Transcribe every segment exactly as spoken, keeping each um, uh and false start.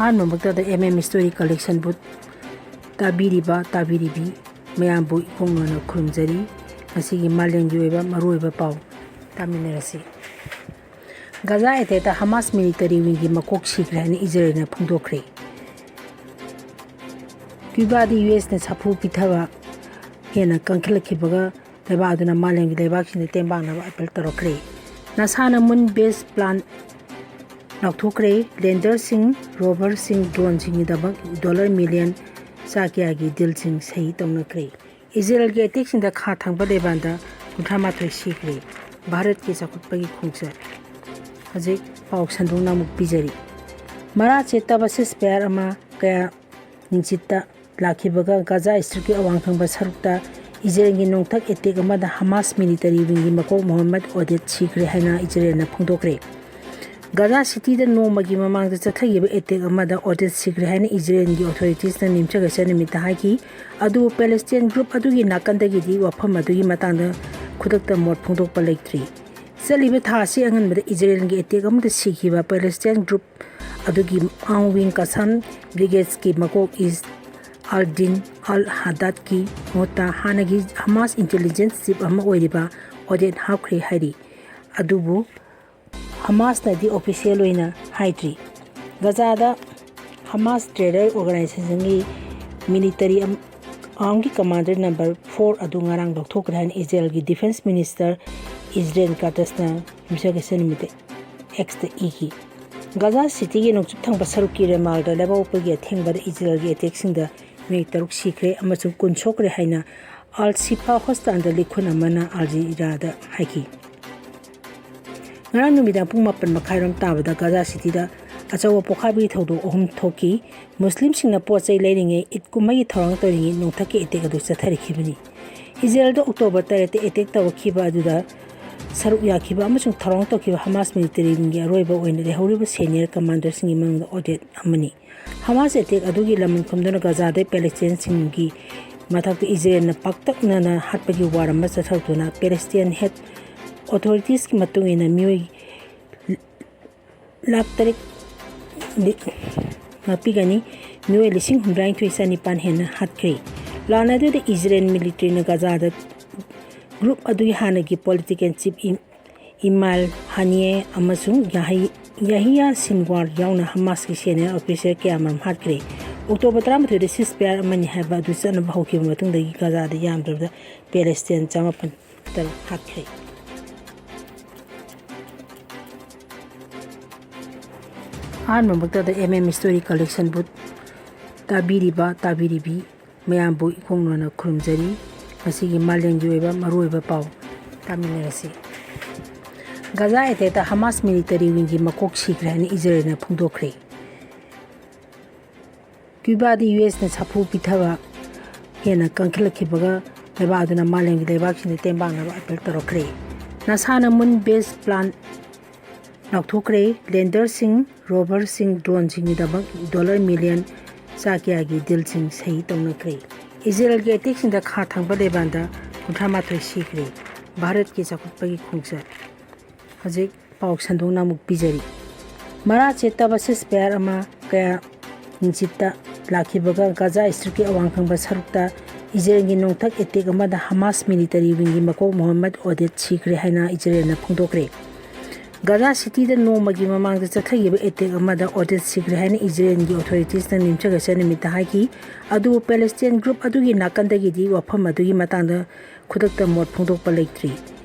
ꯑꯍꯥꯟꯕꯃꯛꯇꯗ M M Story Collectionꯕꯨ ꯇꯥꯕꯤꯔꯤꯕ, ꯇꯥꯕꯤꯔꯤꯕꯤ ꯃꯌꯥꯝꯕꯨ ꯏꯀꯣꯛ ꯅꯣꯟꯅ ꯈꯨꯔꯨꯝꯖꯔꯤ꯫ ꯉꯁꯤꯒꯤ ꯃꯥꯂꯦꯝꯒꯤ ꯑꯣꯏꯕ ꯃꯔꯨꯑꯣꯏꯕ ꯄꯥꯎ ꯇꯥꯃꯤꯟꯅꯔꯁꯤ꯫ ꯒꯥꯖꯥ attackꯇ Hamas military wingꯒꯤ ꯃꯀꯣꯛ ꯁꯤꯈ꯭ꯔꯦ ꯍꯥꯏꯅ ꯏꯖꯔꯦꯜꯅ ꯐꯣꯡꯗꯣꯛꯈ꯭ꯔꯦ꯫ ꯀ꯭ꯌꯨꯕꯥꯗ U Sꯅ ꯁꯥꯐꯨ ꯄꯤꯊꯕ ꯍꯦꯟꯅ ꯀꯟꯈꯠꯂꯛꯈꯤꯕꯒ ꯂꯩꯕꯥꯛ ꯑꯗꯨꯅ ꯃꯥꯂꯦꯝꯒꯤ ꯂꯩꯕꯥꯛꯁꯤꯡꯗ ꯇꯦꯡꯕꯥꯡꯅꯕ appeal ꯇꯧꯔꯛꯈ꯭ꯔꯦ꯫ NASAꯅ moon base plant ꯂꯥꯎꯊꯣꯛꯈ꯭ꯔꯦ꯫ Landerꯁꯤꯡ, roverꯁꯤꯡ, droneꯁꯤꯡꯒꯤꯗꯃꯛ dollar million ꯆꯥ ꯀꯌꯥꯒꯤ dealꯁꯤꯡ ꯁꯍꯤ ꯇꯧꯅꯈ꯭ꯔꯦ꯫ ꯏꯖꯔꯦꯜꯒꯤ attackꯁꯤꯡꯗ ꯈꯥ ꯊꯪꯕ ꯂꯦꯕꯥꯟꯗ ꯀꯨꯟꯊ꯭ꯔꯥ ꯃꯥꯊꯣꯏ ꯁꯤꯈ꯭ꯔꯦ꯫ ꯚꯥꯔꯠꯀꯤ ꯆꯥꯎꯈꯠꯄꯒꯤ ꯈꯣꯡꯆꯠ꯫ ꯍꯧꯖꯤꯛ ꯄꯥꯎ ꯁꯟꯗꯣꯛꯅ ꯑꯃꯨꯛ ꯄꯤꯖꯔꯤ꯫ ꯃꯔꯥ ꯆꯦꯠꯇꯕ ceasefire ꯑꯃ ꯀꯌꯥ ꯅꯤꯡꯆꯤꯠꯇ ꯂꯥꯛꯈꯤꯕꯒ ꯒꯥꯖꯥ Stripꯀꯤ ꯑꯋꯥꯡ ꯊꯪꯕ ꯁꯔꯨꯛꯇ ꯏꯖꯔꯦꯜꯒꯤ ꯅꯣꯡꯊꯛ attack ꯑꯃꯗ Hamas military wingꯒꯤ ꯃꯀꯣꯛ ꯃꯣꯍꯝꯃꯗ ꯑꯣꯗꯦꯠ ꯁꯤꯈ꯭ꯔꯦ ꯍꯥꯏꯅ ꯏꯖꯔꯦꯜꯅ ꯐꯣꯡꯗꯣꯛꯈ꯭ꯔꯦ꯫ ꯒꯥꯖꯥ cityꯗ ꯅꯣꯡꯃꯒꯤ ꯃꯃꯥꯡꯗ ꯆꯠꯊꯈꯤꯕ attack ꯑꯃꯗ ꯑꯣꯗꯦꯠ ꯁꯤꯈ꯭ꯔꯦ ꯍꯥꯏꯅ ꯏꯖꯔꯦꯜꯒꯤ authoritiesꯅ ꯌꯨꯝꯁꯀꯩꯁ ꯅꯨꯃꯤꯠꯇ ꯍꯥꯏꯈꯤ꯫ ꯑꯗꯨꯕꯨ Palestine group ꯑꯗꯨꯒꯤ ꯅꯥꯀꯟꯗꯒꯤꯗꯤ ꯋꯥꯐꯝ ꯑꯗꯨꯒꯤ ꯃꯇꯥꯡꯗ ꯈꯨꯗꯛꯇ ꯃꯣꯠ ꯐꯣꯡꯗꯣꯛꯄ ꯂꯩꯇ꯭ꯔꯤ꯫ ꯆꯠꯂꯤꯕ ꯊꯥ ꯑꯁꯤ ꯑꯉꯟꯕꯗ ꯏꯖꯔꯦꯜꯒꯤ attack ꯑꯃꯗ ꯁꯤꯈꯤꯕ Palestine group ꯑꯗꯨꯒꯤ ꯑꯥꯎꯡ ꯋꯤꯡ ꯀꯁꯥꯝ brigadeꯀꯤ ꯃꯀꯣꯛ ꯏꯁ ꯑꯜ ꯗꯤꯟ ꯑꯜ ꯍꯗꯥꯗꯀꯤ ꯃꯍꯨꯠꯇ ꯍꯥꯟꯅꯒꯤ Hamas intelligence chief ꯑꯃ ꯑꯣꯏꯔꯤꯕ ꯑꯣꯗꯦꯠ ꯍꯥꯞꯈ꯭ꯔꯦ ꯍꯥꯏꯔꯤ꯫ ꯑꯗꯨꯕꯨ Hamasꯅꯗꯤ official ꯑꯣꯏꯅ ꯍꯥꯏꯗ꯭ꯔꯤ꯫ ꯒꯥꯖꯥꯗ Hamas terror organizationꯒꯤ military armꯒꯤ commander number four ꯑꯗꯨ ꯉꯔꯥꯡ ꯂꯧꯊꯣꯛꯈ꯭ꯔꯦ ꯍꯥꯏꯅ ꯏꯖꯔꯦꯜꯒꯤ defence minister ꯏꯖꯔꯦꯜ ꯀꯥꯇꯁꯅ ꯌꯨꯝꯁꯀꯩꯁ ꯅꯨꯃꯤꯠꯇ Xꯇ ꯏꯈꯤ꯫ ꯒꯥꯖꯥ cityꯒꯤ ꯅꯣꯡꯆꯨꯞ ꯊꯪꯕ ꯁꯔꯨꯛꯀꯤ ꯔꯦꯃꯥꯜꯗ ꯂꯩꯕꯥꯛꯄꯣꯛꯄꯒꯤ ꯑꯊꯦꯡꯕꯗ ꯏꯖꯔꯦꯜꯒꯤ attackꯁꯤꯡꯗ ꯃꯤꯑꯣꯏ ꯇꯔꯨꯛ ꯁꯤꯈ꯭ꯔꯦ ꯑꯃꯁꯨꯡ ꯀꯨꯟ ꯁꯣꯛꯈ꯭ꯔꯦ ꯍꯥꯏꯅ Al Shifa hospitalꯗ ꯂꯤꯈꯨꯟ ꯑꯃꯅ Al Jazeeraꯗ ꯍꯥꯏꯈꯤ꯫ ꯉꯔꯥꯡ ꯅꯨꯃꯤꯗꯥꯡ ꯄꯨꯡ ꯃꯥꯄꯟ ꯃꯈꯥꯏꯔꯣꯝ ꯇꯥꯕꯗ ꯒꯥꯖꯥ cityꯗ ꯑꯆꯧꯕ ꯄꯣꯈꯥꯏꯕꯒꯤ ꯊꯧꯗꯣꯛ ꯑꯍꯨꯝ ꯊꯣꯛꯈꯤ꯫ ꯃꯨꯁꯂꯤꯝꯁꯤꯡꯅ ꯄꯣꯠ ꯆꯩ ꯂꯩꯔꯤꯉꯩ, ꯏꯗ ꯀꯨꯝꯍꯩꯒꯤ ꯊꯧꯔꯥꯡ ꯇꯧꯔꯤꯉꯩ ꯅꯣꯡꯊꯛꯀꯤ attack ꯑꯗꯨ ꯆꯠꯊꯔꯛꯈꯤꯕꯅꯤ꯫ ꯏꯖꯔꯦꯜꯗ October ꯇꯔꯦꯠꯇ attack ꯇꯧꯔꯛꯈꯤꯕ ꯑꯗꯨꯗ ꯁꯔꯨꯛ ꯌꯥꯈꯤꯕ ꯑꯃꯁꯨꯡ ꯊꯧꯔꯥꯡ ꯇꯧꯈꯤꯕ Hamas military wingꯒꯤ ꯑꯔꯣꯏꯕ ꯑꯣꯏꯅ ꯂꯩꯍꯧꯔꯤꯕ senior commanderꯁꯤꯡꯒꯤ ꯃꯅꯨꯡꯗ ꯑꯣꯗꯦꯠ ꯑꯃꯅꯤ꯫ Hamas attack ꯑꯗꯨꯒꯤ ꯂꯃꯟ ꯈꯨꯝꯗꯨꯅ ꯒꯥꯖꯥꯗ Palestinianꯁꯤꯡꯒꯤ ꯃꯊꯛꯇ ꯏꯖꯔꯦꯜꯅ ꯄꯥꯛꯇꯛꯅꯅ ꯍꯥꯠꯄꯒꯤ war ꯑꯃ ꯆꯠꯊꯔꯛꯇꯨꯅ Palestinian health authoritiesꯀꯤ ꯃꯇꯨꯡ ꯏꯟꯅ ꯃꯤꯑꯣꯏ ꯂꯥꯈ ꯇꯔꯦꯠ ꯂꯤ-, ꯉꯥꯛꯄꯤꯒꯅꯤ꯫ ꯃꯤꯑꯣꯏ ꯂꯤꯁꯤꯡ ꯍꯨꯝꯗ꯭ꯔꯥꯅꯤꯊꯣꯏ ꯆꯅꯤꯄꯥꯟ ꯍꯦꯟꯅ ꯍꯥꯠꯈ꯭ꯔꯦ꯫ ꯂꯥꯟ ꯑꯗꯨꯗ ꯏꯖꯔꯦꯜ ꯃꯤꯂꯤꯇꯔꯤꯅ ꯒꯥꯖꯥꯗ ꯒ꯭ꯔꯨꯞ ꯑꯗꯨꯒꯤ ꯍꯥꯟꯅꯒꯤ ꯄꯣꯂꯤꯇꯤꯀꯦꯜ ꯆꯤꯐ ꯏꯝ-, ꯏꯃꯥꯜ ꯍꯥꯅꯤꯌꯦ ꯑꯃꯁꯨꯡ ꯌꯥꯍꯩ-, ꯌꯥꯍꯤꯌꯥ ꯁꯤꯟꯋꯥꯔ ꯌꯥꯎꯅ ꯍꯃꯥꯁꯀꯤ ꯁꯦꯅꯤꯌꯔ ꯑꯣꯐꯤꯁꯔ ꯀꯌꯥꯃꯔꯨꯝ ꯍꯥꯠꯈ꯭ꯔꯦ꯫ ꯑꯣꯛꯇꯣꯕꯔ ꯇꯔꯥꯃꯥꯊꯣꯏꯗ ceasefire ꯑꯃꯅꯤ ꯍꯥꯏꯕ ꯑꯗꯨ ꯆꯠꯅꯕ ꯍꯧꯈꯤꯕ ꯃꯇꯨꯡꯗꯒꯤ ꯒꯥꯖꯥꯗ ꯌꯥꯝꯗ꯭ꯔꯕꯗ ꯄꯦꯂꯦꯁꯇꯤꯟ ꯆꯃꯥꯄꯟ ꯇꯔꯨꯛ ꯍꯥꯠꯈ꯭ꯔꯦ꯫ ꯑꯍꯥꯟꯕꯃꯛꯇꯗ M M Story Collection ꯕꯨ ꯇꯥꯕꯤꯔꯤꯕ, ꯇꯥꯕꯤꯔꯤꯕꯤ ꯃꯌꯥꯝꯕꯨ ꯏꯈꯣꯡ ꯅꯣꯟꯅ ꯈꯨꯔꯨꯝꯖꯔꯤ꯫ ꯉꯁꯤꯒꯤ ꯃꯥꯂꯦꯝꯒꯤ ꯑꯣꯏꯕ ꯃꯔꯨꯑꯣꯏꯕ ꯄꯥꯎ ꯇꯥꯃꯤꯟꯅꯔꯁꯤ꯫ ꯒꯥꯖꯥ ꯑꯦꯇꯦꯛꯇ ꯍꯃꯥꯁ ꯃꯤꯂꯤꯇꯔꯤ ꯋꯤꯡꯒꯤ ꯃꯀꯣꯛ ꯁꯤꯈ꯭ꯔꯦ ꯍꯥꯏꯅ ꯏꯖꯔꯦꯜꯅ ꯐꯣꯡꯗꯣꯛꯈ꯭ꯔꯦ꯫ ꯀ꯭ꯌꯨꯕꯥꯗ ꯌꯨ ꯑꯦꯁꯅ ꯁꯥꯐꯨ ꯄꯤꯊꯕ ꯍꯦꯟꯅ ꯀꯟꯈꯠꯂꯛꯈꯤꯕꯒ ꯂꯩꯕꯥꯛ ꯑꯗꯨꯅ ꯃꯥꯂꯦꯝꯒꯤ ꯂꯩꯕꯥꯛꯁꯤꯡꯗ ꯇꯦꯡꯕꯥꯡꯅꯕ ꯑꯄꯤꯜ ꯇꯧꯔꯛꯈ꯭ꯔꯦ꯫ ꯅꯥꯁꯥꯅ ꯃꯨꯟ ꯕꯦꯖ ꯄ꯭ꯂꯥꯟ ꯂꯥꯎꯊꯣꯛꯈ꯭ꯔꯦ꯫ ꯂꯦꯟꯗꯔꯁꯤꯡ, ꯔꯣꯚꯔꯁꯤꯡ, ꯗ꯭ꯔꯣꯟꯁꯤꯡꯒꯤꯗꯃꯛ ꯗꯣꯂꯔ ꯃꯤꯂꯤꯌꯟ ꯆꯥ ꯀꯌꯥꯒꯤ ꯗꯤꯜꯁꯤꯡ ꯁꯍꯤ ꯇꯧꯅꯈ꯭ꯔꯦ꯫ ꯏꯖꯔꯦꯜꯒꯤ ꯑꯦꯇꯦꯛꯁꯤꯡꯗ ꯈꯥ ꯊꯪꯕ ꯂꯦꯕꯥꯟꯗ ꯀꯨꯟꯊ꯭ꯔꯥ ꯃꯥꯊꯣꯏ ꯁꯤꯈ꯭ꯔꯦ꯫ ꯚꯥꯔꯠꯀꯤ ꯆꯥꯎꯈꯠꯄꯒꯤ ꯈꯣꯡꯆꯠ꯫ ꯍꯧꯖꯤꯛ ꯄꯥꯎ ꯁꯟꯗꯣꯛꯅ ꯑꯃꯨꯛ ꯄꯤꯖꯔꯤ꯫ ꯃꯔꯥ ꯆꯦꯠꯇꯕ ceasefire ꯑꯃ ꯀꯌꯥ ꯅꯤꯡꯆꯤꯠꯇ ꯂꯥꯛꯈꯤꯕꯒ ꯒꯥꯖꯥ ꯁ꯭ꯇ꯭ꯔꯤꯞꯀꯤ ꯑꯋꯥꯡ ꯊꯪꯕ ꯁꯔꯨꯛꯇ ꯏꯖꯔꯦꯜꯒꯤ ꯅꯣꯡꯊꯛ ꯑꯦꯇꯦꯛ ꯑꯃꯗ ꯍꯃꯥꯁ ꯃꯤꯂꯤꯇꯔꯤ ꯋꯤꯡꯒꯤ ꯃꯀꯣꯛ ꯃꯣꯍꯝꯃꯗ ꯑꯣꯗꯦꯠ ꯁꯤꯈ꯭ꯔꯦ ꯍꯥꯏꯅ ꯏꯖꯔꯦꯜꯅ ꯐꯣꯡꯗꯣꯛꯈ꯭ꯔꯦ꯫ ꯒꯥꯖꯥ ꯁꯤꯇꯤꯗ ꯅꯣꯡꯃꯒꯤ ꯃꯃꯥꯡꯗ ꯆꯠꯊꯈꯤꯕ ꯑꯦꯇꯦꯛ ꯑꯃꯗ ꯑꯣꯗꯦꯠ ꯁꯤꯈ꯭ꯔꯦ ꯍꯥꯏꯅ ꯏꯖꯔꯦꯜꯒꯤ ꯑꯣꯊꯣꯔꯤꯇꯤꯁꯅ ꯅꯤꯡꯊꯤꯔꯕ ꯅꯨꯃꯤꯠꯇ ꯍꯥꯏꯈꯤ꯫ ꯑꯗꯨꯕꯨ ꯄꯦꯂꯦꯁꯇꯤꯌꯟ ꯒ꯭ꯔꯨꯞ ꯑꯗꯨꯒꯤ ꯅꯥꯀꯟꯗꯒꯤꯗꯤ ꯋꯥꯐꯝ ꯑꯗꯨꯒꯤ ꯃꯇꯥꯡꯗ ꯈꯨꯗꯛꯇ ꯃꯣꯠ ꯐꯣꯡꯗꯣꯛꯄ ꯂꯩꯇ꯭ꯔꯤ꯫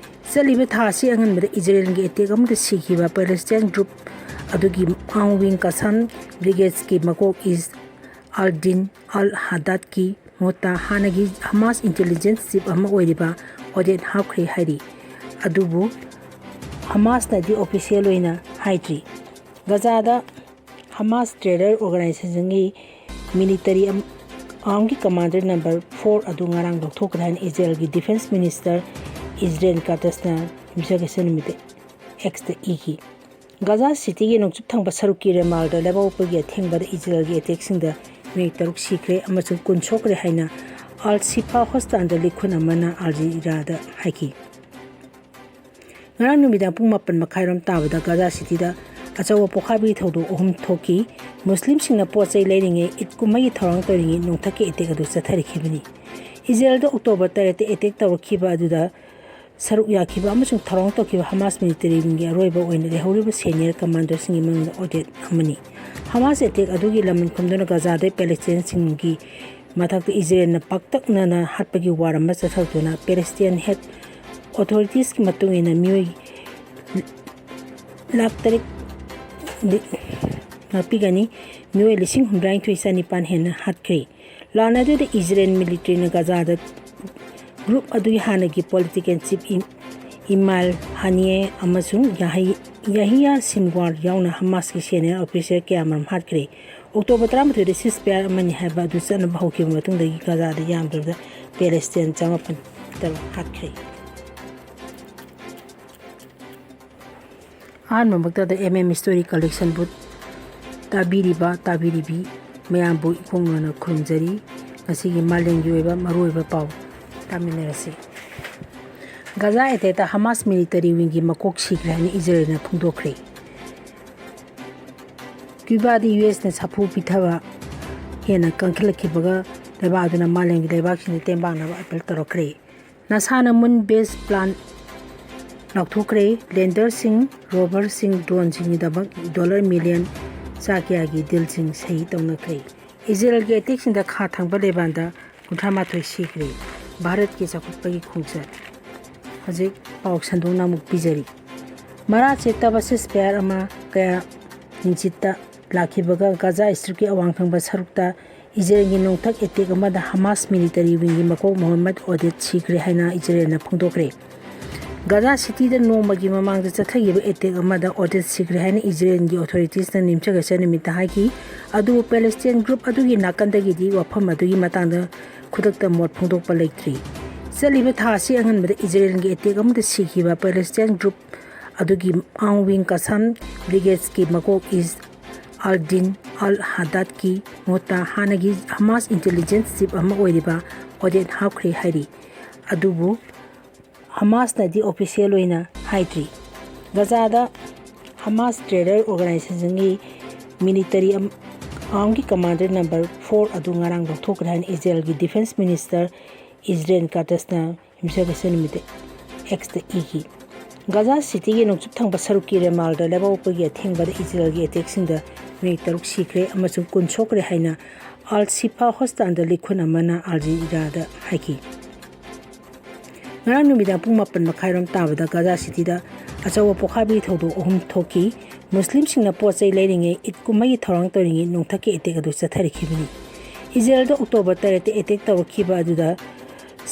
ꯆꯠꯂꯤꯕ ꯊꯥ ꯑꯁꯤ ꯑꯉꯟꯕꯗ ꯏꯖꯔꯦꯜꯒꯤ ꯑꯦꯇꯦꯛ ꯑꯃꯗ ꯁꯤꯈꯤꯕ ꯄꯦꯂꯦꯁꯇꯤꯌꯟ ꯒ꯭ꯔꯨꯞ ꯑꯗꯨꯒꯤ ꯑꯥꯔꯝ ꯋꯤꯡ ꯀꯁꯥꯝ ꯕ꯭ꯔꯤꯒꯦꯗꯀꯤ ꯃꯀꯣꯛ ꯏꯁ ꯑꯜꯗꯤꯟ ꯑꯜ ꯍꯗꯥꯗꯀꯤ ꯃꯍꯨꯠꯇ ꯍꯥꯟꯅꯒꯤ ꯍꯃꯥꯁ ꯏꯟꯇꯦꯂꯤꯖꯦꯟꯁ ꯆꯤꯐ ꯑꯃ ꯑꯣꯏꯔꯤꯕ ꯑꯣꯗꯦꯠ ꯍꯥꯞꯈ꯭ꯔꯦ ꯍꯥꯏꯔꯤ꯫ ꯑꯗꯨꯕꯨ ꯍꯃꯥꯁꯅꯗꯤ ꯑꯣꯐꯤꯁꯤꯌꯦꯜ ꯑꯣꯏꯅ ꯍꯥꯏꯗ꯭ꯔꯤ꯫ ꯒꯖꯥꯗ ꯍꯃꯥꯁ terror ꯑꯣꯔꯒꯅꯥꯏꯖꯦꯁꯟꯒꯤ military ꯑꯥꯔꯝꯒꯤ commander number four ꯑꯗꯨ ꯉꯔꯥꯡ ꯂꯧꯊꯣꯛꯈ꯭ꯔꯦ ꯍꯥꯏꯅ ꯏꯖꯔꯦꯜꯒꯤ ꯗꯤꯐꯦꯟꯁ ꯃꯤꯅꯤꯁꯇꯔ ꯏꯖꯔꯦꯜ ꯀꯥꯇꯁꯅ ꯌꯨꯝꯁꯀꯩꯁ ꯅꯨꯃꯤꯠꯇ ꯑꯦꯛꯁꯇ ꯏꯈꯤ꯫ ꯒꯥꯖꯥ ꯁꯤꯇꯤꯒꯤ ꯅꯣꯡꯆꯨꯞ ꯊꯪꯕ ꯁꯔꯨꯛꯀꯤ ꯔꯦꯃꯥꯜꯗ ꯂꯩꯕꯥꯛꯄꯣꯛꯄꯒꯤ ꯑꯊꯦꯡꯕꯗ ꯏꯖꯔꯦꯜꯒꯤ ꯑꯦꯇꯦꯛꯁꯤꯡꯗ ꯃꯤꯑꯣꯏ ꯇꯔꯨꯛ ꯁꯤꯈ꯭ꯔꯦ ꯑꯃꯁꯨꯡ ꯀꯨꯟ ꯁꯣꯛꯈ꯭ꯔꯦ ꯍꯥꯏꯅ ꯑꯜ ꯁꯤꯐꯥ ꯍꯣꯁꯄꯤꯇꯥꯜꯗ ꯂꯤꯈꯨꯟ ꯑꯃꯅ ꯑꯜ ꯖꯖꯤꯔꯥꯗ ꯍꯥꯏꯈꯤ꯫ ꯉꯔꯥꯡ ꯅꯨꯃꯤꯗꯥꯡ ꯄꯨꯡ ꯃꯥꯄꯟ ꯃꯈꯥꯏꯔꯣꯝ ꯇꯥꯕꯗ ꯒꯥꯖꯥ ꯁꯤꯇꯤꯗ ꯑꯆꯧꯕ ꯄꯣꯈꯥꯏꯕꯒꯤ ꯊꯧꯗꯣꯛ ꯑꯍꯨꯝ ꯊꯣꯛꯈꯤ꯫ ꯃꯨꯁꯂꯤꯝꯁꯤꯡꯅ ꯄꯣꯠ ꯆꯩ ꯂꯩꯔꯤꯉꯩ, ꯏꯗ ꯀꯨꯝꯍꯩꯒꯤ ꯊꯧꯔꯥꯡ ꯇꯧꯔꯤꯉꯩ ꯅꯣꯡꯊꯛꯀꯤ ꯑꯦꯇꯦꯛ ꯑꯗꯨ ꯆꯠꯊꯔꯛꯈꯤꯕꯅꯤ꯫ ꯏꯖꯔꯦꯜꯗ ꯑꯣꯛꯇꯣꯕꯔ ꯇꯔꯦꯠꯇ ꯑꯦꯇꯦꯛ ꯇꯧꯔꯛꯈꯤꯕ ꯑꯗꯨꯗ ꯁꯔꯨꯛ ꯌꯥꯈꯤꯕ ꯑꯃꯁꯨꯡ ꯊꯧꯔꯥꯡ ꯇꯧꯈꯤꯕ ꯍꯃꯥꯁ ꯃꯤꯂꯤꯇꯔꯤ ꯋꯤꯡꯒꯤ ꯑꯔꯣꯏꯕ ꯑꯣꯏꯅ ꯂꯩꯍꯧꯔꯤꯕ ꯁꯦꯅꯤꯌꯔ ꯀꯃꯥꯟꯗꯔꯁꯤꯡꯒꯤ ꯃꯅꯨꯡꯗ ꯑꯣꯗꯦꯠ ꯑꯃꯅꯤ꯫ ꯍꯃꯥꯁ ꯑꯦꯇꯦꯛ ꯑꯗꯨꯒꯤ ꯂꯃꯟ ꯈꯨꯝꯗꯨꯅ ꯒꯥꯖꯥꯗ ꯄꯦꯂꯦꯁꯇꯤꯟꯁꯤꯡꯒꯤ ꯃꯊꯛꯇ ꯏꯖꯔꯦꯜꯅ ꯄꯥꯛꯇꯛꯅꯅ ꯍꯥꯠꯄꯒꯤ ꯋꯥꯔ ꯑꯃ ꯆꯠꯊꯗꯨꯅ, ꯄꯦꯂꯦꯁꯇꯤꯌꯟ ꯍꯦꯜꯊ ꯑꯣꯊꯣꯔꯤꯇꯤꯁꯀꯤ ꯃꯇꯨꯡ ꯏꯟꯅ ꯃꯤꯑꯣꯏ ꯂꯥꯈ ꯇꯔꯦꯠ ꯉꯥꯛꯄꯤꯒꯅꯤ, ꯃꯤꯑꯣꯏ ꯂꯤꯁꯤꯡ ꯍꯨꯝꯗ꯭ꯔꯥꯅꯤꯊꯣꯏ ꯆꯅꯤꯄꯥꯟ ꯍꯦꯟꯅ ꯍꯥꯠꯈ꯭ꯔꯦ꯫ ꯂꯥꯟ ꯑꯗꯨꯗ ꯏꯖꯔꯦꯜ ꯃꯤꯂꯤꯇꯔꯤꯅ ꯒꯥꯖꯥꯗ ꯒ꯭ꯔꯨꯞ ꯑꯗꯨꯒꯤ ꯍꯥꯟꯅꯒꯤ ꯄꯣꯂꯤꯇꯤꯀꯦꯜ ꯆꯤꯐ ꯏꯝ-, ꯏꯃꯥꯜ ꯍꯥꯅꯤꯌꯦ ꯑꯃꯁꯨꯡ ꯌꯥꯍꯩ-, ꯌꯥꯍꯤꯌꯥ ꯁꯤꯟꯋꯥꯔ ꯌꯥꯎꯅ ꯍꯃꯥꯁꯀꯤ ꯁꯦꯅꯤꯌꯔ ꯑꯣꯐꯤꯁꯔ ꯀꯌꯥꯃꯔꯨꯝ ꯍꯥꯠꯈ꯭ꯔꯦ꯫ ꯑꯣꯛꯇꯣꯕꯔ ꯇꯔꯥꯃꯥꯊꯣꯏꯗ ceasefire ꯑꯃꯅꯤ ꯍꯥꯏꯕ ꯑꯗꯨ ꯆꯠꯅꯕ ꯍꯧꯈꯤꯕ ꯃꯇꯨꯡꯗꯒꯤ ꯒꯥꯖꯥꯗ ꯌꯥꯝꯗ꯭ꯔꯕꯗ ꯄꯦꯂꯦꯁꯇꯤꯌꯟ ꯆꯃꯥꯄꯟ ꯇꯔꯨꯛ ꯍꯥꯠꯈ꯭ꯔꯦ꯫ ꯑꯍꯥꯟꯕꯃꯛꯇꯗ M M Story Collection ꯕꯨ ꯇꯥꯕꯤꯔꯤꯕ, ꯇꯥꯕꯤꯔꯤꯕꯤ ꯃꯌꯥꯝꯕꯨ ꯏꯈꯣꯡ ꯅꯣꯟꯅ ꯈꯨꯔꯨꯝꯖꯔꯤ꯫ ꯉꯁꯤꯒꯤ ꯃꯥꯂꯦꯝꯒꯤ ꯑꯣꯏꯕ ꯃꯔꯨꯑꯣꯏꯕ ꯄꯥꯎ ꯇꯥꯃꯤꯟꯅꯔꯁꯤ꯫ ꯒꯥꯖꯥ ꯑꯦꯇꯦꯛꯇ ꯍꯃꯥꯁ ꯃꯤꯂꯤꯇꯔꯤ ꯋꯤꯡꯒꯤ ꯃꯀꯣꯛ ꯁꯤꯈ꯭ꯔꯦ ꯍꯥꯏꯅ ꯏꯖꯔꯦꯜꯅ ꯐꯣꯡꯗꯣꯛꯈ꯭ꯔꯦ꯫ ꯀ꯭ꯌꯨꯕꯥꯗ ꯌꯨ ꯑꯦꯁꯅ ꯁꯥꯐꯨ ꯄꯤꯊꯕ ꯍꯦꯟꯅ ꯀꯟꯈꯠꯂꯛꯈꯤꯕꯒ ꯂꯩꯕꯥꯛ ꯑꯗꯨꯅ ꯃꯥꯂꯦꯝꯒꯤ ꯂꯩꯕꯥꯛꯁꯤꯡꯗ ꯇꯦꯡꯕꯥꯡꯅꯕ ꯑꯄꯤꯜ ꯇꯧꯔꯛꯈ꯭ꯔꯦ꯫ ꯅꯥꯁꯥꯅ ꯃꯨꯟ ꯕꯦꯖ ꯄ꯭ꯂꯥꯟ ꯂꯥꯎꯊꯣꯛꯈ꯭ꯔꯦ꯫ ꯂꯦꯟꯗꯔꯁꯤꯡ, ꯔꯣꯚꯔꯁꯤꯡ, ꯗ꯭ꯔꯣꯟꯁꯤꯡꯒꯤꯗꯃꯛ ꯗꯣꯂꯔ ꯃꯤꯂꯤꯌꯟ ꯆꯥ ꯀꯌꯥꯒꯤ ꯗꯤꯜꯁꯤꯡ ꯁꯍꯤ ꯇꯧꯅꯈ꯭ꯔꯦ꯫ ꯏꯖꯔꯦꯜꯒꯤ ꯑꯦꯇꯦꯛꯁꯤꯡꯗ ꯈꯥ ꯊꯪꯕ ꯂꯦꯕꯥꯟꯗ ꯀꯨꯟꯊ꯭ꯔꯥ ꯃꯥꯊꯣꯏ ꯁꯤꯈ꯭ꯔꯦ꯫ ꯚꯥꯔꯠꯀꯤ ꯆꯥꯎꯈꯠꯄꯒꯤ ꯈꯣꯡꯆꯠ꯫ ꯍꯧꯖꯤꯛ ꯄꯥꯎ ꯁꯟꯗꯣꯛꯅ ꯑꯃꯨꯛ ꯄꯤꯖꯔꯤ꯫ ꯃꯔꯥ ꯆꯦꯠꯇꯕ ceasefire ꯑꯃ ꯀꯌꯥ ꯅꯤꯡꯆꯤꯠꯇ ꯂꯥꯛꯈꯤꯕꯒ ꯒꯥꯖꯥ ꯁ꯭ꯇ꯭ꯔꯤꯞꯀꯤ ꯑꯋꯥꯡ ꯊꯪꯕ ꯁꯔꯨꯛꯇ ꯏꯖꯔꯦꯜꯒꯤ ꯅꯣꯡꯊꯛ ꯑꯦꯇꯦꯛ ꯑꯃꯗ ꯍꯃꯥꯁ ꯃꯤꯂꯤꯇꯔꯤ ꯋꯤꯡꯒꯤ ꯃꯀꯣꯛ ꯃꯣꯍꯝꯃꯗ ꯑꯣꯗꯦꯠ ꯁꯤꯈ꯭ꯔꯦ ꯍꯥꯏꯅ ꯏꯖꯔꯦꯜꯅ ꯐꯣꯡꯗꯣꯛꯈ꯭ꯔꯦ꯫ ꯒꯥꯖꯥ ꯁꯤꯇꯤꯗ ꯅꯣꯡꯃꯒꯤ ꯃꯃꯥꯡꯗ ꯆꯠꯊꯈꯤꯕ ꯑꯦꯇꯦꯛ ꯑꯃꯗ ꯑꯣꯗꯦꯠ ꯁꯤꯈ꯭ꯔꯦ ꯍꯥꯏꯅ ꯏꯖꯔꯦꯜꯒꯤ ꯑꯣꯊꯣꯔꯤꯇꯤꯁꯅ ꯅꯤꯡꯊꯤꯔꯕ ꯅꯨꯃꯤꯠꯇ ꯍꯥꯏꯈꯤ꯫ ꯑꯗꯨꯕꯨ ꯄꯦꯂꯦꯁꯇꯤꯌꯟ ꯒ꯭ꯔꯨꯞ ꯑꯗꯨꯒꯤ ꯅꯥꯀꯟꯗꯒꯤꯗꯤ ꯋꯥꯐꯝ ꯑꯗꯨꯒꯤ ꯃꯇꯥꯡꯗ ꯈꯨꯗꯛꯇ ꯃꯣꯠ ꯐꯣꯡꯗꯣꯛꯄ ꯂꯩꯇ꯭ꯔꯤ꯫ ꯆꯠꯂꯤꯕ ꯊꯥ ꯑꯁꯤ ꯑꯉꯟꯕꯗ ꯏꯖꯔꯦꯜꯒꯤ ꯑꯦꯇꯦꯛ ꯑꯃꯗ ꯁꯤꯈꯤꯕ ꯄꯦꯂꯦꯁꯇꯤꯌꯟ ꯒ꯭ꯔꯨꯞ ꯑꯗꯨꯒꯤ ꯑꯥꯔꯝ ꯋꯤꯡ ꯀꯁꯥꯝ ꯕ꯭ꯔꯤꯒꯦꯗꯀꯤ ꯃꯀꯣꯛ ꯏꯁ ꯑꯜ-ꯗꯤꯟ ꯑꯜ-ꯍꯗꯥꯗꯀꯤ ꯃꯍꯨꯠꯇ ꯍꯥꯟꯅꯒꯤ ꯍꯃꯥꯁ ꯏꯟꯇꯦꯂꯤꯖꯦꯟꯁ ꯆꯤꯐ ꯑꯃ ꯑꯣꯏꯔꯤꯕ ꯑꯣꯗꯦꯠ ꯍꯥꯞꯈ꯭ꯔꯦ ꯍꯥꯏꯔꯤ꯫ ꯑꯗꯨꯕꯨ ꯍꯃꯥꯁꯅꯗꯤ ꯑꯣꯐꯤꯁꯤꯌꯦꯜ ꯑꯣꯏꯅ ꯍꯥꯏꯗ꯭ꯔꯤ꯫ ꯒꯥꯖꯥꯗ ꯍꯃꯥꯁ terror ꯑꯣꯔꯒꯅꯥꯏꯖꯦꯁꯟꯒꯤ military ꯑꯥꯔꯝꯒꯤ commander number four ꯑꯗꯨ ꯉꯔꯥꯡ ꯂꯧꯊꯣꯛꯈ꯭ꯔꯦ ꯍꯥꯏꯅ ꯏꯖꯔꯦꯜꯒꯤ ꯗꯤꯐꯦꯟꯁ ꯃꯤꯅꯤꯁꯇꯔ ꯏꯖꯔꯦꯜ ꯀꯥꯇꯁꯅ ꯌꯨꯝꯁꯀꯩꯁ ꯅꯨꯃꯤꯠꯇ ꯑꯦꯛꯁꯇ ꯏꯈꯤ꯫ ꯒꯥꯖꯥ ꯁꯤꯇꯤꯒꯤ ꯅꯣꯡꯆꯨꯞ ꯊꯪꯕ ꯁꯔꯨꯛꯀꯤ ꯔꯦꯃꯥꯜꯗ ꯂꯩꯕꯥꯛꯄꯣꯛꯄꯒꯤ ꯑꯊꯦꯡꯕꯗ ꯏꯖꯔꯦꯜꯒꯤ ꯑꯦꯇꯦꯛꯁꯤꯡꯗ ꯃꯤꯑꯣꯏ ꯇꯔꯨꯛ ꯁꯤꯈ꯭ꯔꯦ ꯑꯃꯁꯨꯡ ꯀꯨꯟ ꯁꯣꯛꯈ꯭ꯔꯦ ꯍꯥꯏꯅ ꯑꯜ ꯁꯤꯐꯥ ꯍꯣꯁꯄꯤꯇꯥꯜꯗ ꯂꯤꯈꯨꯟ ꯑꯃꯅ ꯑꯜ ꯖꯖꯤꯔꯥꯗ ꯍꯥꯏꯈꯤ꯫ ꯉꯔꯥꯡ ꯅꯨꯃꯤꯗꯥꯡ ꯄꯨꯡ ꯃꯥꯄꯟ ꯃꯈꯥꯏꯔꯣꯝ ꯇꯥꯕꯗ ꯒꯥꯖꯥ ꯁꯤꯇꯤꯗ ꯑꯆꯧꯕ ꯄꯣꯈꯥꯏꯕꯒꯤ ꯊꯧꯗꯣꯛ ꯑꯍꯨꯝ ꯊꯣꯛꯈꯤ꯫ ꯃꯨꯁꯂꯤꯝꯁꯤꯡꯅ ꯄꯣꯠ ꯆꯩ ꯂꯩꯔꯤꯉꯩ, ꯏꯗ ꯀꯨꯝꯍꯩꯒꯤ ꯊꯧꯔꯥꯡ ꯇꯧꯔꯤꯉꯩ ꯅꯣꯡꯊꯛꯀꯤ ꯑꯦꯇꯦꯛ ꯑꯗꯨ ꯆꯠꯊꯔꯛꯈꯤꯕꯅꯤ꯫ ꯏꯖꯔꯦꯜꯗ ꯑꯣꯛꯇꯣꯕꯔ ꯇꯔꯦꯠꯇ ꯑꯦꯇꯦꯛ ꯇꯧꯔꯛꯈꯤꯕ ꯑꯗꯨꯗ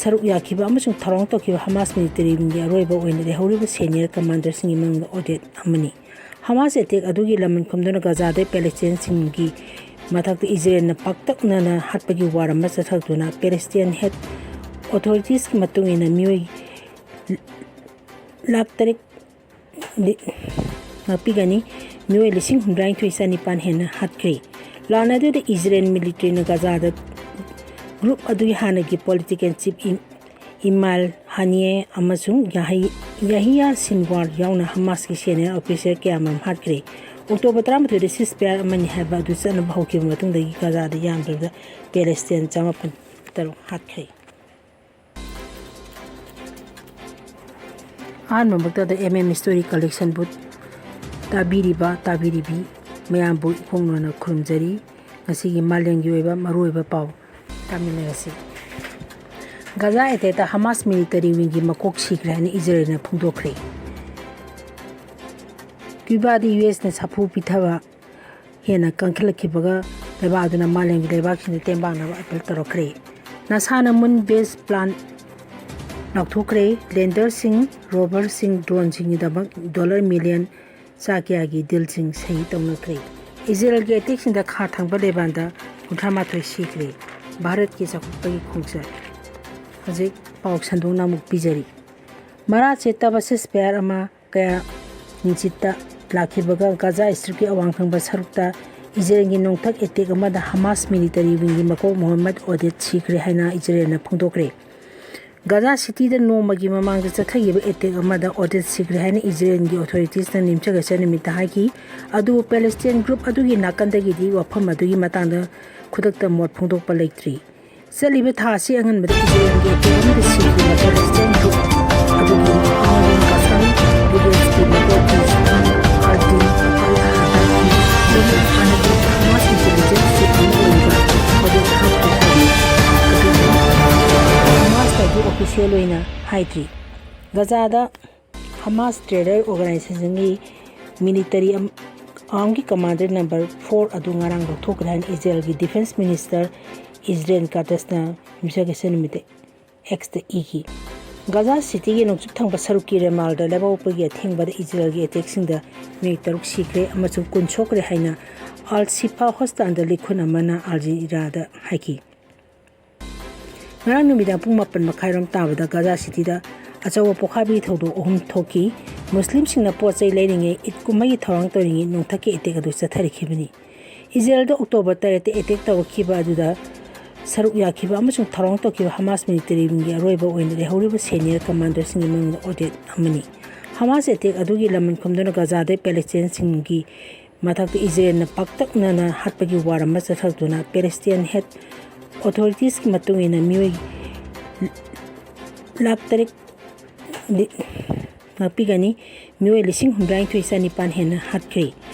ꯁꯔꯨꯛ ꯌꯥꯈꯤꯕ ꯑꯃꯁꯨꯡ ꯊꯧꯔꯥꯡ ꯇꯧꯈꯤꯕ ꯍꯃꯥꯁ ꯃꯤꯂꯤꯇꯔꯤ ꯋꯤꯡꯒꯤ ꯑꯔꯣꯏꯕ ꯑꯣꯏꯅ ꯂꯩꯍꯧꯔꯤꯕ ꯁꯦꯅꯤꯌꯔ ꯀꯃꯥꯟꯗꯔꯁꯤꯡꯒꯤ ꯃꯅꯨꯡꯗ ꯑꯣꯗꯦꯠ ꯑꯃꯅꯤ꯫ ꯍꯃꯥꯁ ꯑꯦꯇꯦꯛ ꯑꯗꯨꯒꯤ ꯂꯃꯟ ꯈꯨꯝꯗꯨꯅ ꯒꯥꯖꯥꯗ ꯄꯦꯂꯦꯁꯇꯤꯅꯤꯌꯟꯁꯤꯡꯒꯤ ꯃꯊꯛꯇ ꯏꯖꯔꯦꯜꯅ ꯄꯥꯛꯇꯛꯅꯅ ꯍꯥꯠꯄꯒꯤ ꯋꯥꯔ ꯑꯃ ꯆꯠꯊꯔꯛꯇꯨꯅ, ꯄꯦꯂꯦꯁꯇꯤꯅꯤꯌꯟ ꯍꯦꯜꯊ ꯑꯣꯊꯣꯔꯤꯇꯤꯁꯀꯤ ꯃꯇꯨꯡ ꯏꯟꯅ ꯃꯤꯑꯣꯏ ꯂꯥꯈ ꯇꯔꯦꯠ ꯂꯤ-, ꯉꯥꯛꯄꯤꯒꯅꯤ꯫ ꯃꯤꯑꯣꯏ ꯂꯤꯁꯤꯡ ꯍꯨꯝꯗ꯭ꯔꯥꯅꯤꯊꯣꯏ ꯆꯅꯤꯄꯥꯟ ꯍꯦꯟꯅ ꯍꯥꯠꯈ꯭ꯔꯦ꯫ ꯂꯥꯟ ꯑꯗꯨꯗ ꯏꯖꯔꯦꯜ ꯃꯤꯂꯤꯇꯔꯤꯅ ꯒꯥꯖꯥꯗ ꯒ꯭ꯔꯨꯞ ꯑꯗꯨꯒꯤ ꯍꯥꯟꯅꯒꯤ ꯄꯣꯂꯤꯇꯤꯀꯦꯜ ꯆꯤꯐ ꯏ-, ꯏꯃꯥꯜ ꯍꯥꯅꯤꯌꯦ ꯑꯃꯁꯨꯡ ꯌꯥꯍꯩ-, ꯌꯥꯍꯤꯌꯥ ꯁꯤꯟꯋꯥꯔ ꯌꯥꯎꯅ ꯍꯃꯥꯁꯀꯤ ꯁꯦꯅꯤꯌꯔ ꯑꯣꯐꯤꯁꯔ ꯀꯌꯥꯃꯔꯨꯝ ꯍꯥꯠꯈ꯭ꯔꯦ꯫ ꯑꯣꯛꯇꯣꯕꯔ ꯇꯔꯥꯃꯥꯊꯣꯏꯗ ꯁꯤꯁꯐꯥꯌꯔ ꯑꯃꯅꯤ ꯍꯥꯏꯕ ꯑꯗꯨ ꯆꯠꯅꯕ ꯍꯧꯈꯤꯕ ꯃꯇꯨꯡꯗꯒꯤ ꯒꯥꯖꯥꯗ ꯌꯥꯝꯗ꯭ꯔꯕꯗ ꯄꯦꯂꯦꯁꯇꯤꯅꯤꯌꯟ ꯆꯃꯥꯄꯟ ꯇꯔꯨꯛ ꯍꯥꯠꯈ꯭ꯔꯦ꯫ ꯑꯍꯥꯟꯕꯃꯛꯇꯗ ꯑꯦꯝ ꯑꯦꯝ ꯁ꯭ꯇꯣꯔꯤ ꯀꯂꯦꯛꯁꯟꯕꯨ ꯇꯥꯕꯤꯔꯤꯕ, ꯇꯥꯕꯤꯔꯤꯕꯤ ꯃꯌꯥꯝꯕꯨ ꯏꯈꯣꯡ ꯅꯣꯟꯅ ꯈꯨꯔꯨꯝꯖꯔꯤ꯫ ꯉꯁꯤꯒꯤ ꯃꯥꯂꯦꯝꯒꯤ ꯑꯣꯏꯕ ꯃꯔꯨꯑꯣꯏꯕ ꯄꯥꯎ ꯇꯥꯃꯤꯟꯅꯔꯁꯤ꯫ ꯒꯥꯖꯥ ꯑꯦꯇꯦꯛꯇ ꯍꯃꯥꯁ ꯃꯤꯂꯤꯇꯔꯤ ꯋꯤꯡꯒꯤ ꯃꯀꯣꯛ ꯁꯤꯈ꯭ꯔꯦ ꯍꯥꯏꯅ ꯏꯖꯔꯦꯜꯅ ꯐꯣꯡꯗꯣꯛꯈ꯭ꯔꯦ꯫ ꯀ꯭ꯌꯨꯕꯥꯗ ꯌꯨ ꯑꯦꯁꯅ ꯁꯥꯐꯨ ꯄꯤꯊꯕ ꯍꯦꯟꯅ ꯀꯟꯈꯠꯂꯛꯈꯤꯕꯒ ꯂꯩꯕꯥꯛ ꯑꯗꯨꯅ ꯃꯥꯂꯦꯝꯒꯤ ꯂꯩꯕꯥꯛꯁꯤꯡꯗ ꯇꯦꯡꯕꯥꯡꯅꯕ ꯑꯄꯤꯜ ꯇꯧꯔꯛꯈ꯭ꯔꯦ꯫ ꯅꯥꯁꯥꯅ ꯃꯨꯟ ꯕꯦꯖ ꯄ꯭ꯂꯥꯟ ꯂꯥꯎꯊꯣꯛꯈ꯭ꯔꯦ꯫ ꯂꯦꯟꯗꯔꯁꯤꯡ, ꯔꯣꯚꯔꯁꯤꯡ, ꯗ꯭ꯔꯣꯟꯁꯤꯡꯒꯤꯗꯃꯛ ꯗꯣꯂꯔ ꯃꯤꯂꯤꯌꯟ ꯆꯥ ꯀꯌꯥꯒꯤ ꯗꯤꯜꯁꯤꯡ ꯁꯍꯤ ꯇꯧꯅꯈ꯭ꯔꯦ꯫ ꯏꯖꯔꯦꯜꯒꯤ ꯑꯦꯇꯦꯛꯁꯤꯡꯗ ꯈꯥ ꯊꯪꯕ ꯂꯦꯕꯥꯟꯗ ꯀꯨꯟꯊ꯭ꯔꯥ ꯃꯥꯊꯣꯏ ꯁꯤꯈ꯭ꯔꯦ꯫ ꯚꯥꯔꯠꯀꯤ ꯆꯥꯎꯈꯠꯄꯒꯤ ꯈꯣꯡꯆꯠ꯫ ꯍꯧꯖꯤꯛ ꯄꯥꯎ ꯁꯟꯗꯣꯛꯅ ꯑꯃꯨꯛ ꯄꯤꯖꯔꯤ꯫ ꯃꯔꯥ ꯆꯦꯠꯇꯕ ꯁꯤꯁꯐꯥꯌꯔ ꯑꯃ ꯀꯌꯥ ꯅꯤꯡꯆꯤꯠꯇ ꯂꯥꯛꯈꯤꯕꯒ ꯒꯥꯖꯥ ꯁ꯭ꯇ꯭ꯔꯤꯞꯀꯤ ꯑꯋꯥꯡ ꯊꯪꯕ ꯁꯔꯨꯛꯇ ꯏꯖꯔꯦꯜꯒꯤ ꯅꯣꯡꯊꯛ ꯑꯦꯇꯦꯛ ꯑꯃꯗ ꯍꯃꯥꯁ ꯃꯤꯂꯤꯇꯔꯤ ꯋꯤꯡꯒꯤ ꯃꯀꯣꯛ ꯃꯣꯍꯝꯃꯗ ꯑꯣꯗꯦꯠ ꯁꯤꯈ꯭ꯔꯦ ꯍꯥꯏꯅ ꯏꯖꯔꯦꯜꯅ ꯐꯣꯡꯗꯣꯛꯈ꯭ꯔꯦ꯫ ꯒꯥꯖꯥ ꯁꯤꯇꯤꯗ ꯅꯣꯡꯃꯒꯤ ꯃꯃꯥꯡꯗ ꯆꯠꯊꯈꯤꯕ ꯑꯦꯇꯦꯛ ꯑꯃꯗ ꯑꯣꯗꯦꯠ ꯁꯤꯈ꯭ꯔꯦ ꯍꯥꯏꯅ ꯏꯖꯔꯦꯜꯒꯤ ꯑꯣꯊꯣꯔꯤꯇꯤꯁꯅ ꯌꯨꯝꯁꯀꯩꯁ ꯅꯨꯃꯤꯠꯇ ꯍꯥꯏꯈꯤ꯫ ꯑꯗꯨꯕꯨ ꯄꯦꯂꯦꯁꯇꯤꯌꯟ ꯒ꯭ꯔꯨꯞ ꯑꯗꯨꯒꯤ ꯅꯥꯀꯟꯗꯒꯤꯗꯤ ꯋꯥꯐꯝ ꯑꯗꯨꯒꯤ ꯃꯇꯥꯡꯗ ꯈꯨꯗꯛꯇ ꯃꯣꯠ ꯐꯣꯡꯗꯣꯛꯄ ꯂꯩꯇ꯭ꯔꯤ꯫ ꯆꯠꯂꯤꯕ ꯊꯥ ꯑꯁꯤ ꯑꯉꯟꯕꯗ ꯏꯖꯔꯦꯜꯒꯤ ꯑꯦꯇꯦꯛ ꯑꯃꯗ ꯁꯤꯈꯤꯕ ꯄꯦꯂꯦꯁꯇꯤꯌꯟ ꯒ꯭ꯔꯨꯞ ꯑꯗꯨꯒꯤ ꯃꯥꯡꯂꯣꯝ ꯀꯥꯁꯥꯟ ꯚꯤꯂꯦꯖꯀꯤ ꯃꯀꯣꯛꯀꯤ ꯑꯥꯔꯗꯤꯟ ꯑꯜ ꯍꯗꯥꯗꯀꯤ ꯃꯃꯤꯡ ꯍꯥꯟꯅꯒꯤ ꯍꯃꯥꯁ ꯏꯟꯇꯦꯂꯤꯖꯦꯟꯁ ꯆꯤꯐ ꯑꯃ ꯑꯣꯏꯔꯤꯕ ꯑꯣꯗꯦꯠ ꯍꯥꯠꯈ꯭ꯔꯦ ꯍꯥꯏꯔꯤ꯫ ꯑꯗꯨꯕꯨ ꯍꯃꯥꯁꯅꯗꯤ ꯑꯣꯐꯤꯁꯤꯌꯦꯜ ꯑꯣꯏꯅ ꯍꯥꯏꯗ꯭ꯔꯤ꯫ ꯒꯖꯥꯗ ꯍꯃꯥꯁ terror ꯑꯣꯔꯒꯅꯥꯏꯖꯦꯁꯟꯒꯤ military ꯑꯥꯔꯝꯒꯤ commander number four ꯑꯗꯨ ꯉꯔꯥꯡ ꯂꯧꯊꯣꯛꯈ꯭ꯔꯦ ꯍꯥꯏꯅ ꯏꯖꯔꯦꯜꯒꯤ ꯗꯤꯐꯦꯟꯁ ꯃꯤꯅꯤꯁꯇꯔ ꯏꯖꯔꯦꯜ ꯀꯥꯇꯁꯅ ꯌꯨꯝꯁꯀꯩꯁ ꯅꯨꯃꯤꯠꯇ ꯑꯦꯛꯁꯇ ꯏꯈꯤ꯫ ꯒꯥꯖꯥ ꯁꯤꯇꯤꯒꯤ ꯅꯣꯡꯆꯨꯞ ꯊꯪꯕ ꯁꯔꯨꯛꯀꯤ ꯔꯦꯃꯥꯜꯗ ꯂꯩꯕꯥꯛꯄꯣꯛꯄꯒꯤ ꯑꯊꯦꯡꯕꯗ ꯏꯖꯔꯦꯜꯒꯤ ꯑꯦꯇꯦꯛꯁꯤꯡꯗ ꯃꯤꯑꯣꯏ ꯇꯔꯨꯛ ꯁꯤꯈ꯭ꯔꯦ ꯑꯃꯁꯨꯡ ꯀꯨꯟ ꯁꯣꯛꯈ꯭ꯔꯦ ꯍꯥꯏꯅ ꯑꯜ ꯁꯤꯐꯥ ꯍꯣꯁꯄꯤꯇꯥꯜꯗ ꯂꯤꯈꯨꯟ ꯑꯃꯅ ꯑꯜ ꯖꯖꯤꯔꯥꯗ ꯍꯥꯏꯈꯤ꯫ ꯉꯔꯥꯡ ꯅꯨꯃꯤꯗꯥꯡ ꯄꯨꯡ ꯃꯥꯄꯟ ꯃꯈꯥꯏꯔꯣꯝ ꯇꯥꯕꯗ ꯒꯥꯖꯥ ꯁꯤꯇꯤꯗ ꯑꯆꯧꯕ ꯄꯣꯈꯥꯏꯕꯒꯤ ꯊꯧꯗꯣꯛ ꯑꯍꯨꯝ ꯊꯣꯛꯈꯤ꯫ ꯃꯨꯁꯂꯤꯝꯁꯤꯡꯅ ꯄꯣꯠ ꯆꯩ ꯂꯩꯔꯤꯉꯩ, ꯏꯗ ꯀꯨꯝꯍꯩꯒꯤ ꯊꯧꯔꯥꯡ ꯇꯧꯔꯤꯉꯩ ꯅꯣꯡꯊꯛꯀꯤ ꯑꯦꯇꯦꯛ ꯑꯗꯨ ꯆꯠꯊꯔꯛꯈꯤꯕꯅꯤ꯫ ꯏꯖꯔꯦꯜꯗ ꯑꯣꯛꯇꯣꯕꯔ ꯇꯔꯦꯠꯇ ꯑꯦꯇꯦꯛ ꯇꯧꯔꯛꯈꯤꯕ ꯑꯗꯨꯗ ꯁꯔꯨꯛ ꯌꯥꯈꯤꯕ ꯑꯃꯁꯨꯡ ꯊꯧꯔꯥꯡ ꯇꯧꯈꯤꯕ ꯍꯃꯥꯁ ꯃꯤꯂꯤꯇꯔꯤ ꯋꯤꯡꯒꯤ ꯑꯔꯣꯏꯕ ꯑꯣꯏꯅ ꯂꯩꯍꯧꯔꯤꯕ ꯁꯦꯅꯤꯌꯔ ꯀꯃꯥꯟꯗꯔꯁꯤꯡꯒꯤ ꯃꯅꯨꯡꯗ ꯑꯣꯗꯦꯠ ꯑꯃꯅꯤ꯫ ꯍꯃꯥꯁ ꯑꯦꯇꯦꯛ ꯑꯗꯨꯒꯤ ꯂꯃꯟ ꯈꯨꯝꯗꯨꯅ ꯒꯥꯖꯥꯗ ꯄꯦꯂꯦꯁꯇꯤꯌꯟꯁꯤꯡꯒꯤ ꯃꯊꯛꯇ ꯏꯖꯔꯦꯜꯅ ꯄꯥꯛꯇꯛꯅꯅ ꯍꯥꯠꯄꯒꯤ ꯋꯥꯔ ꯑꯃ ꯆꯠꯊꯔꯛꯇꯨꯅ ꯄꯦꯂꯦꯁꯇꯤꯌꯟ ꯍꯦꯜꯊ ꯑꯣꯊꯣꯔꯤꯇꯤꯁꯀꯤ ꯃꯇꯨꯡ ꯏꯟꯅ ꯃꯤꯑꯣꯏ ꯂꯥꯈ ꯇꯔꯦꯠ ꯂꯤ-, ꯉꯥꯛꯄꯤꯒꯅꯤ꯫ ꯃꯤꯑꯣꯏ ꯂꯤꯁꯤꯡ ꯍꯨꯝꯗ꯭ꯔꯥꯅꯤꯊꯣꯏ ꯆꯅꯤꯄꯥꯟ ꯍꯦꯟꯅ ꯍꯥꯠꯈ꯭ꯔꯦ꯫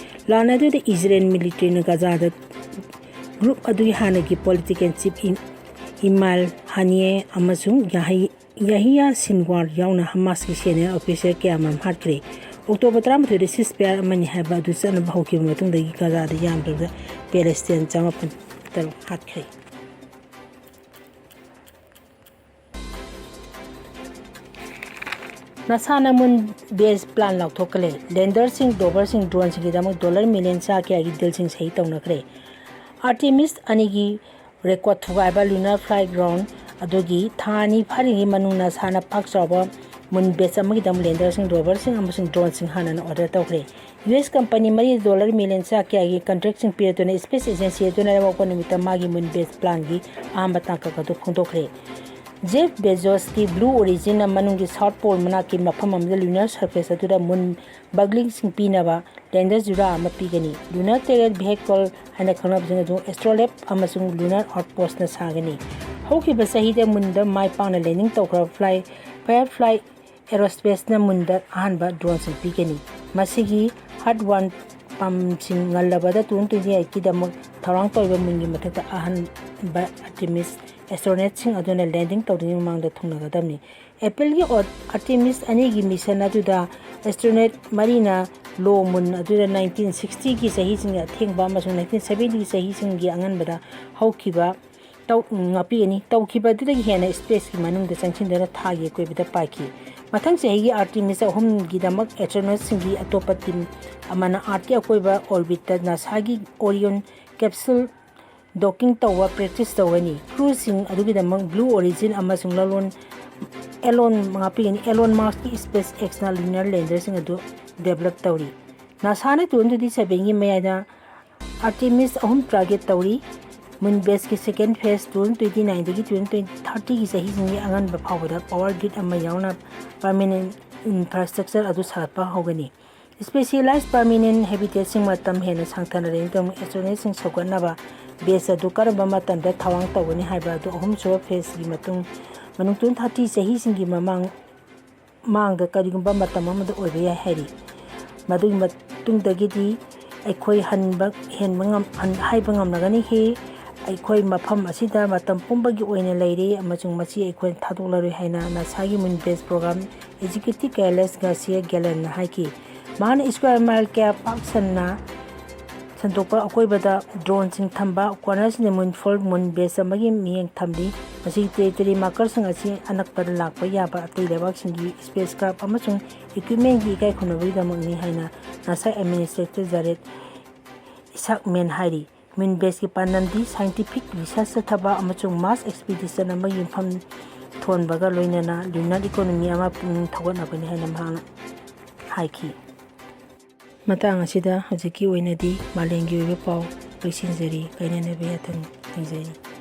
ꯂꯥꯟ ꯑꯗꯨꯗ ꯏꯖꯔꯦꯜ ꯃꯤꯂꯤꯇꯔꯤꯅ ꯒꯥꯖꯥꯗ ꯒ꯭ꯔꯨꯞ ꯑꯗꯨꯒꯤ ꯍꯥꯟꯅꯒꯤ ꯄꯣꯂꯤꯇꯤꯀꯦꯜ ꯆꯤꯐ ꯏ-, ꯏꯃꯥꯜ ꯍꯥꯅꯤꯌꯦ ꯑꯃꯁꯨꯡ ꯌꯥꯍꯩ-, ꯌꯥꯍꯤꯌꯥ ꯁꯤꯟꯋꯥꯔ ꯌꯥꯎꯅ ꯍꯃꯥꯁꯀꯤ ꯁꯦꯅꯤꯌꯔ ꯑꯣꯐꯤꯁꯔ ꯀꯌꯥꯃꯔꯨꯝ ꯍꯥꯠꯈ꯭ꯔꯦ꯫ ꯑꯣꯛꯇꯣꯕꯔ ꯇꯔꯥꯃꯥꯊꯣꯏꯗ ꯁꯤꯁ ꯐꯌꯥꯔ ꯑꯃꯅꯤ ꯍꯥꯏꯕ ꯑꯗꯨ ꯆꯠꯅꯕ ꯍꯧꯈꯤꯕ ꯃꯇꯨꯡꯗꯒꯤ ꯒꯥꯖꯥꯗ ꯌꯥꯝꯗ꯭ꯔꯕꯗ ꯄꯦꯂꯦꯁꯇꯤꯌꯟ ꯆꯃꯥꯄꯟ ꯇꯔꯨꯛ ꯍꯥꯠꯈ꯭ꯔꯦ꯫ ꯅꯥꯁꯥꯅ ꯃꯨꯟ ꯕꯦꯖ ꯄ꯭ꯂꯥꯟ ꯂꯥꯎꯊꯣꯛꯈ꯭ꯔꯦ꯫ ꯂꯦꯟꯗꯔꯁꯤꯡ, ꯔꯣꯚꯔꯁꯤꯡ, ꯗ꯭ꯔꯣꯟꯁꯤꯡꯒꯤꯗꯃꯛ ꯗꯣꯂꯔ ꯃꯤꯂꯤꯌꯟ ꯆꯥ ꯀꯌꯥꯒꯤ ꯗꯤꯜꯁꯤꯡ ꯁꯍꯤ ꯇꯧꯅꯈ꯭ꯔꯦ꯫ ꯑꯥꯔꯇꯦꯃꯤꯁ ꯑꯅꯤꯒꯤ ꯔꯦꯀꯣꯔꯗ ꯊꯨꯒꯥꯏꯕ ꯂꯨꯅꯔ ꯐ꯭ꯂꯥꯏꯠ ꯒ꯭ꯔꯥꯎꯟ ꯑꯗꯨꯒꯤ ꯊꯥ ꯑꯅꯤ ꯐꯥꯔꯤꯉꯩ ꯃꯅꯨꯡ ꯅꯥꯁꯥꯅ ꯄꯥꯛ ꯆꯥꯎꯕ ꯃꯨꯟ ꯕꯦꯖ ꯑꯃꯒꯤꯗꯃꯛ ꯂꯦꯟꯗꯔꯁꯤꯡ, ꯔꯣꯚꯔꯁꯤꯡ ꯑꯃꯁꯨꯡ ꯗ꯭ꯔꯣꯟꯁꯤꯡ ꯍꯥꯟꯅꯅ ꯑꯣꯔꯗꯔ ꯇꯧꯈ꯭ꯔꯦ꯫ ꯌꯨ ꯑꯦꯁ ꯀꯝꯄꯅꯤ ꯃꯔꯤ ꯗꯣꯂꯔ ꯃꯤꯂꯤꯌꯟ ꯆꯥ ꯀꯌꯥꯒꯤ ꯀꯟꯇ꯭ꯔꯦꯛꯁꯤꯡ ꯄꯤꯔꯗꯨꯅ ꯁ꯭ꯄꯦꯁ ꯑꯦꯖꯦꯟꯁꯤ ꯑꯗꯨꯅ ꯂꯩꯕꯥꯛꯄꯣꯛꯄ ꯅꯨꯃꯤꯠꯇ ꯃꯥꯒꯤ ꯃꯨꯟ ꯕꯦꯖ ꯄ꯭ꯂꯥꯟꯒꯤ ꯑꯍꯥꯟꯕ ꯇꯥꯡꯀꯛ ꯑꯗꯨ ꯐꯣꯡꯗꯣꯛꯈ꯭ꯔꯦ꯫ Jeff Bezosꯀꯤ Blue Originꯅ ꯃꯅꯨꯡꯒꯤ South Pole ꯃꯅꯥꯛꯀꯤ ꯃꯐꯝ ꯑꯃꯗ lunar surface ꯑꯗꯨꯗ moon bucklingꯁꯤꯡ ꯄꯤꯅꯕ lander ꯖꯨꯔꯥ ꯑꯃ ꯄꯤꯒꯅꯤ꯫ Lunar Terrain Vehicle ꯍꯥꯏꯅ ꯈꯪꯅꯕꯁꯤꯡ ꯑꯗꯨ Astrolabe ꯑꯃꯁꯨꯡ Lunar Outpostꯅ ꯁꯥꯒꯅꯤ꯫ ꯍꯧꯈꯤꯕ ꯆꯍꯤꯗ moonꯗ ꯃꯥꯏ ꯄꯥꯛꯅ landing ꯇꯧꯈ꯭ꯔꯕ Fly, Firefly Aerospaceꯅ moonꯗ ꯑꯍꯥꯟꯕ droneꯁꯤꯡ ꯄꯤꯒꯅꯤ꯫ ꯃꯁꯤꯒꯤ Hard Won ꯄꯥꯝꯁꯤꯡ ꯉꯜꯂꯕꯗ twenty twenty-eightꯀꯤꯗꯃꯛ ꯊꯧꯔꯥꯡ ꯇꯧꯔꯤꯕ moonꯒꯤ ꯃꯊꯛꯇ ꯑꯍꯥꯟꯕ Artemis astronautꯁꯤꯡ ꯑꯗꯨꯅ landing ꯇꯧꯗ꯭ꯔꯤꯉꯩ ꯃꯃꯥꯡꯗ ꯊꯨꯡꯅꯒꯗꯕꯅꯤ꯫ Appleꯒꯤ ꯑꯣ-, Artemis ꯑꯅꯤꯒꯤ mission ꯑꯗꯨꯗ astronaut ꯃꯔꯤꯅ ꯂꯣ moon ꯑꯗꯨꯗ nineteen sixtyꯒꯤ ꯆꯍꯤꯁꯤꯡꯒꯤ ꯑꯊꯦꯡꯕ ꯑꯃꯁꯨꯡ nineteen seventyꯒꯤ ꯆꯍꯤꯁꯤꯡꯒꯤ ꯑꯉꯟꯕꯗ ꯍꯧꯈꯤꯕ ꯇꯧ-, ꯉꯥꯛꯄꯤꯒꯅꯤ꯫ ꯇꯧꯈꯤꯕ ꯑꯗꯨꯗꯒꯤ ꯍꯦꯟꯅ spaceꯀꯤ ꯃꯅꯨꯡꯗ ꯆꯪꯁꯤꯟꯗꯨꯅ ꯊꯥꯒꯤ ꯑꯀꯣꯏꯕꯗ ꯄꯥꯏꯈꯤ꯫ ꯃꯊꯪ ꯆꯍꯤꯒꯤ Artemis ꯑꯍꯨꯝꯒꯤꯗꯃꯛ astronautꯁꯤꯡꯒꯤ ꯑꯇꯣꯞꯄ team ꯑꯃꯅ Earthꯀꯤ ꯑꯀꯣꯏꯕ orbitꯇ NASAꯒꯤ Orion capsule docking ꯇꯧꯕ practice ꯇꯧꯒꯅꯤ꯫ Crewꯁꯤꯡ ꯑꯗꯨꯒꯤꯗꯃꯛ Blue Origin ꯑꯃꯁꯨꯡ ꯂꯂꯣꯟ, Elon, ꯉꯥꯛꯄꯤꯒꯅꯤ꯫ Elon Muskꯀꯤ SpaceXꯅ lunar landerꯁꯤꯡ ꯑꯗꯨ develop ꯇꯧꯔꯤ꯫ NASAꯅ twenty twenty-sevenꯒꯤ ꯃꯌꯥꯏꯗ Artemis ꯑꯍꯨꯝ target ꯇꯧꯔꯤ꯫ Moon baseꯀꯤ second phase twenty twenty-nineꯗꯒꯤ twenty thirtyꯒꯤ ꯆꯍꯤꯁꯤꯡꯒꯤ ꯑꯉꯟꯕ ꯐꯥꯎꯕꯗ power grid ꯑꯃ ꯌꯥꯎꯅ permanent infrastructure ꯑꯗꯨ ꯁꯥꯒꯠꯄ ꯍꯧꯒꯅꯤ꯫ Specialized permanent habitatꯁꯤꯡ ꯃꯇꯝ ꯍꯦꯟꯅ ꯁꯥꯡꯊꯅ ꯂꯩꯅꯕꯒꯤꯗꯃꯛ astronautꯁꯤꯡ ꯁꯧꯒꯠꯅꯕ base ꯑꯗꯨ ꯀꯔꯝꯕ ꯃꯇꯝꯗ ꯊꯧꯔꯥꯡ ꯇꯧꯒꯅꯤ ꯍꯥꯏꯕ ꯑꯗꯨ ꯑꯍꯨꯝꯁꯨꯕ phaseꯀꯤ ꯃꯇꯨꯡ, ꯃꯅꯨꯡ twenty thirty ꯆꯍꯤꯁꯤꯡꯒꯤ ꯃꯃꯥꯡ, ꯃꯥꯡꯗ ꯀꯔꯤꯒꯨꯝꯕ ꯃꯇꯝ ꯑꯃꯗ ꯑꯣꯏꯕ ꯌꯥꯏ ꯍꯥꯏꯔꯤ꯫ ꯃꯗꯨꯒꯤ ꯃꯇꯨꯡꯗꯒꯤꯗꯤ ꯑꯩꯈꯣꯏ ꯍꯟꯕ, ꯍꯦꯟꯕ ꯉꯝ-, ꯍꯟ-, ꯍꯥꯏꯕ ꯉꯝꯂꯒꯅꯤ꯫ ꯍꯤ ꯑꯩꯈꯣꯏ ꯃꯐꯝ ꯑꯁꯤꯗ ꯃꯇꯝ ꯄꯨꯝꯕꯒꯤ ꯑꯣꯏꯅ ꯂꯩꯔꯤ ꯑꯃꯁꯨꯡ ꯃꯁꯤ ꯑꯩꯈꯣꯏꯅ ꯊꯥꯗꯣꯛꯂꯔꯣꯏ ꯍꯥꯏꯅ NASAꯒꯤ Moon Base Program Executive Carlos Garcia Gallenꯅ ꯍꯥꯏꯈꯤ꯫ ꯃꯍꯥꯛꯅ square mile ꯀꯌꯥ ꯄꯥꯛ ꯁꯟꯅ ꯁꯟꯗꯣꯛꯄ ꯑꯀꯣꯏꯕꯗ droneꯁꯤꯡ ꯊꯝꯕ cornerꯁꯤꯡꯗ Moonfall, moon base ꯑꯃꯒꯤ ꯃꯤꯠꯌꯦꯡ ꯊꯝꯂꯤ꯫ ꯃꯁꯤꯒꯤ territory markerꯁꯤꯡ ꯑꯁꯤ ꯑꯅꯛꯄꯗ ꯂꯥꯛꯄ ꯌꯥꯕ ꯑꯇꯩ ꯂꯩꯕꯥꯛꯁꯤꯡꯒꯤ spacecraft ꯑꯃꯁꯨꯡ equipmentꯀꯤ ꯏꯀꯥꯏ ꯈꯨꯝꯅꯕꯒꯤꯗꯃꯛꯅꯤ ꯍꯥꯏꯅ NASA Administrator Jared Isaacman ꯍꯥꯏꯔꯤ꯫ Moon baseꯀꯤ ꯄꯥꯟꯗꯝꯗꯤ scientific research ꯆꯠꯊꯕ ꯑꯃꯁꯨꯡ mass expedition ꯑꯃ ꯌꯨꯝꯐꯝ ꯊꯣꯟꯕꯒ ꯂꯣꯏꯅꯅ lunar economy ꯑꯃ ꯄꯨꯛꯅꯤꯡ ꯊꯧꯒꯠꯅꯕꯅꯤ ꯍꯥꯏꯅ ꯃꯍꯥꯛꯅ ꯍꯥꯏꯈꯤ꯫ ꯃꯇꯥꯡ ꯑꯁꯤꯗ ꯍꯧꯖꯤꯛꯀꯤ ꯑꯣꯏꯅꯗꯤ ꯃꯥꯂꯦꯝꯒꯤ ꯑꯣꯏꯕ ꯄꯥꯎ ꯂꯣꯏꯁꯤꯟꯖꯔꯤ꯫ ꯀꯥꯏꯅꯅꯕ ꯌꯥꯊꯪ ꯅꯤꯖꯔꯤ꯫